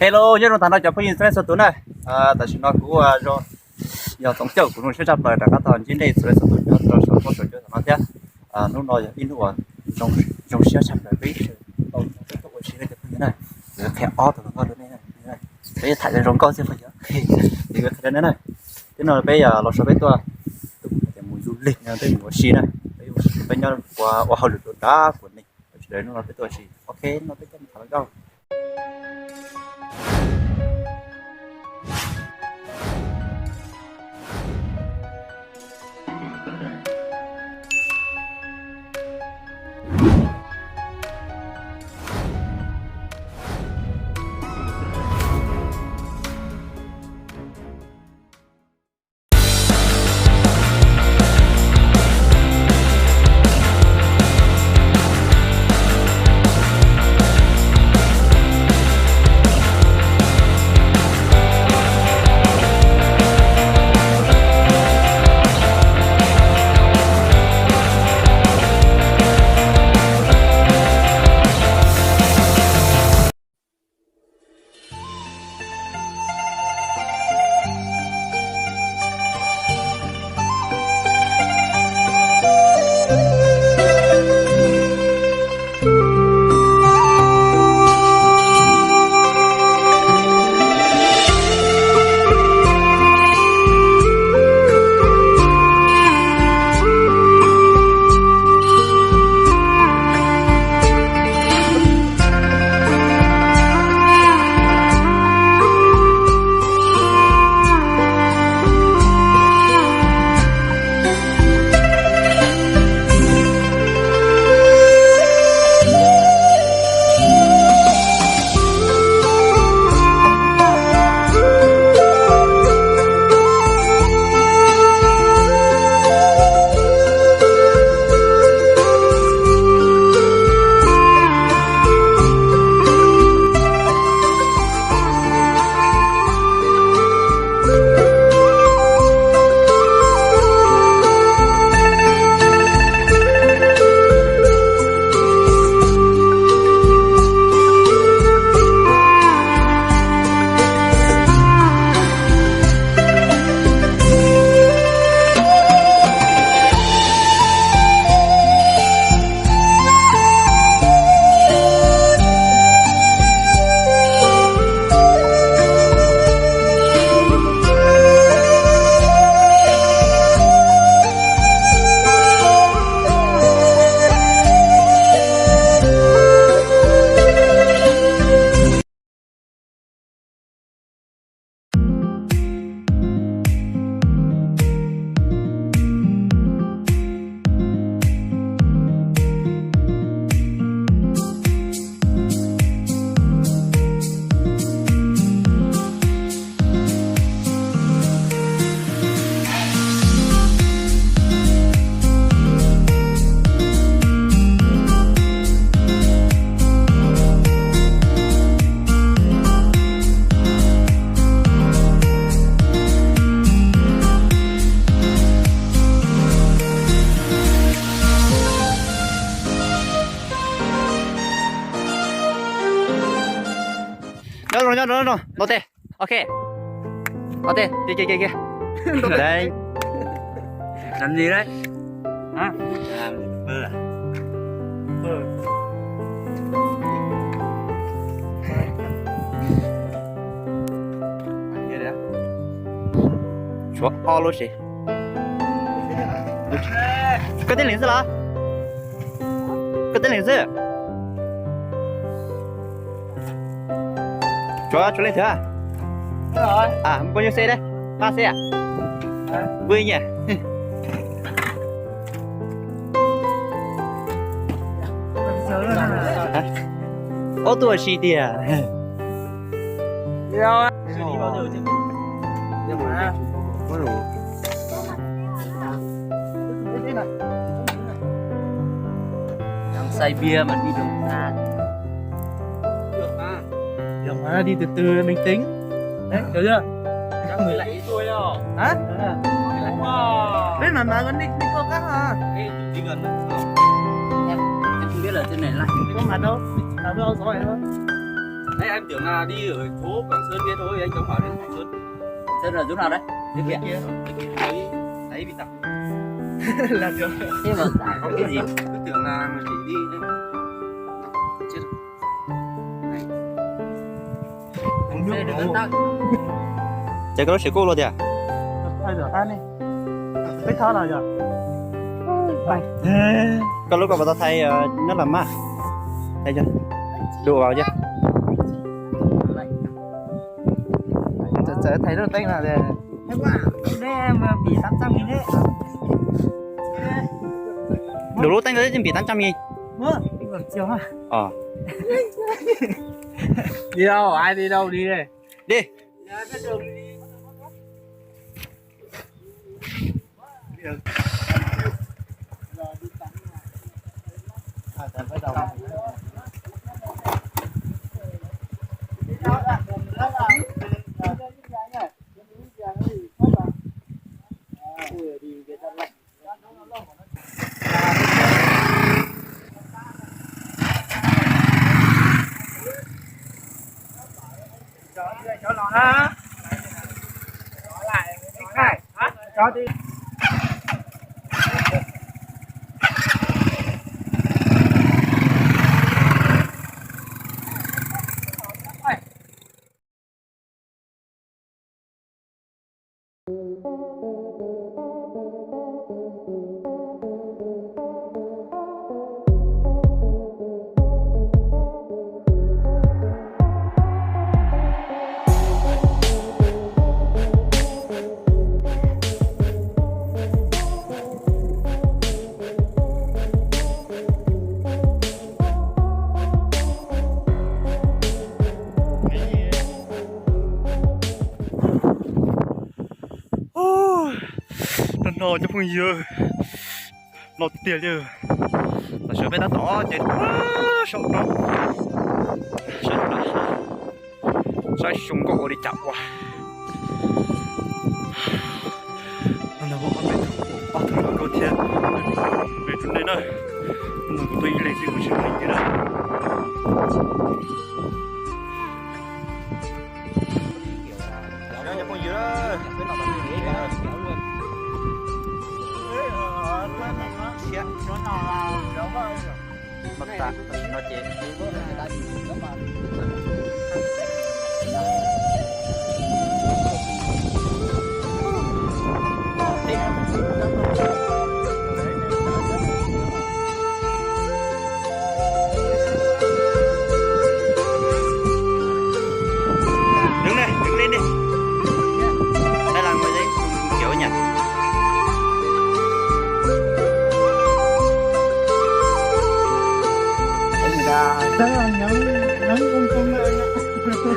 Hello, nyob zoo tag nrho cov phooj ywg txhua leej txhua tus na. Tam sim no kuv yog Toov Cauj, kuv zoo siab tshaj plaws rov qab tau ntsib nej txhua leej txhua tus nyob rau saum huab saum cua no thiab. Hnub no yog ib hnub uas zoo siab tshaj plaws peb sawv daws tau tuaj ua si na cov phooj ywg na. Kuv qhia ob tug hluas nkauj rau nej, peb tham zoo nkauj xwb phooj ywg. Kuv qhia rau nej na, tib no peb los so peb tuaj, tus kuv hais tias mus du lịch no, peb mus ua si na, peb ua si peb nyob ua hauj lwm rau nrab kuv ne, sawv daws hnub no peb tuaj ua si, ok, hnub no peb coj mus tham nkauj. Nyob zoo, nyob zoo, nyob zoo, ntaus tes. Ok. Ntaus tes, kiag kiag kiag kiag. Đấy. Làm gì đấy? Hả? Tshuav ob lub si. Koj tib leeg xwb los? Koj tib leeg xwb? Tshuav, tshuav leej twg? Pab nyuj xeb deb, pab xeb. Vwj nyiaj. Ob tug ua si tiag. Xais bia mà đi Đồng Nai. Đi từ từ bình tĩnh. Đấy, hiểu chưa? Hả? Biết mà, mà con đi, đi qua các hả? Em, em không biết là trên này là. Có mặt đâu. Tao đưa ông số này thôi. Anh tưởng là đi ở chỗ Quảng Sơn kia thôi, anh có hỏi đến Quảng Sơn. Quảng Sơn là chỗ nào đấy? Giới thiệu. Đấy, đấy, vì sao? Là được. Thế mà chả có cái gì. Cứ tưởng là mình chỉ đi. Chết rồi. Uống nước. Ces koj lub xim kuj luaj tiag. Koj lub koj puas tau thaij nab las mas? Thaij cov, dua cov. Txawm thaij lub teeb no. Dua lub teeb no twb npim tám trăm nghìn. Đi đâu, ai đi đâu đi đây. Đi. Rau no cov phooj ywg, no tiag li. Tam sim peb tab tom ces saib, saib xyoo nkauj ua li cas ua. Ob tug hluas nkauj thiab, peb rau nej na. Kuv tuaj ib leeg xwb kuv tsis ua li na. Đứng đây, đứng lên đi. Đây là ngồi đây, cùng kiểu nhỉ.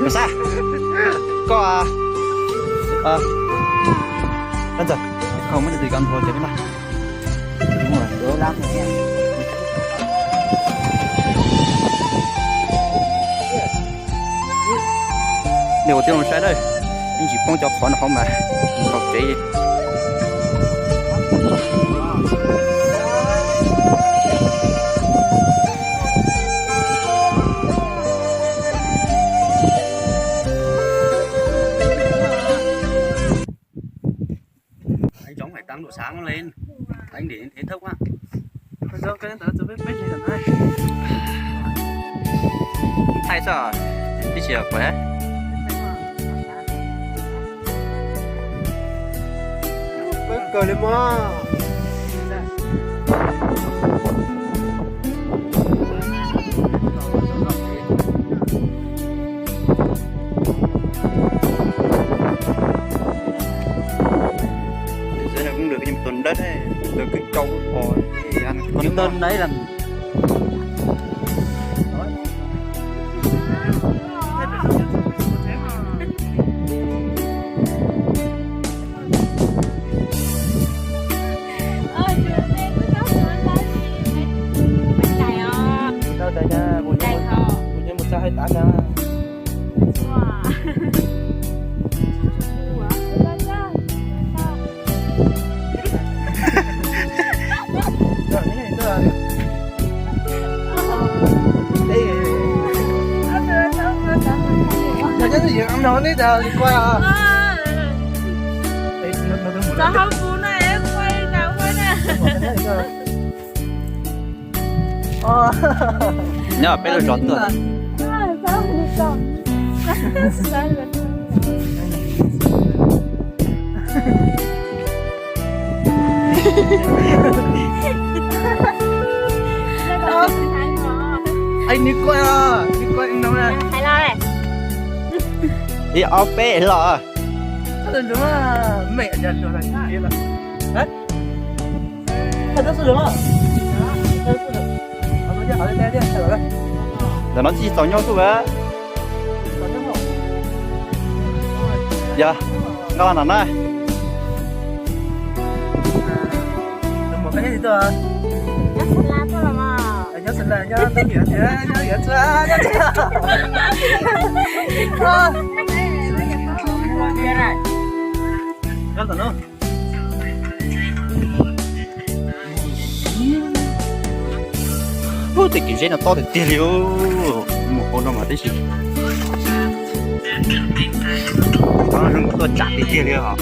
Sao? Koj à? Ờ. Koj giờ không mới được gì con thôi chứ mà. Đúng rồi, dữ lắm. Nws ua tib zoo saib dawb, yeej tsis poob cov qhov no hauv mas tau kev. Đánh trống phải tám độ sáng nó lên. Đánh để thấy thấp quá. Thaij xwb, twb tsis yog kuv. Peb kawg li mas. Xwb no cũng được nhưng mà tuần đất ấy, tôi cứ trông bò thì ăn. Tuần đất đấy là Đâu đấy nha, một nhân một, một nhân một trăm hai mươi tám nha. No, nej tas li kuaj. Txog hauv kuv na, es kuaj na, kuaj na. Nyob peb lub zos tuaj. Ai, nws kuaj, nws kuaj no. Ib ob peb los. Ntawm no tsis txaus nyuj xwb a. Yog, nqa los nram na. Ub, tej kev zeb no tob tiag tiag li. Mus hauv no mas tib si. Tuaj tsam tiag tiag li os.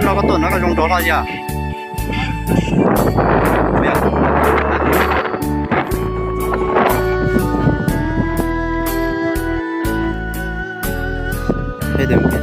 No koj tuaj no koj zoo nrov hlo yom. Peb tus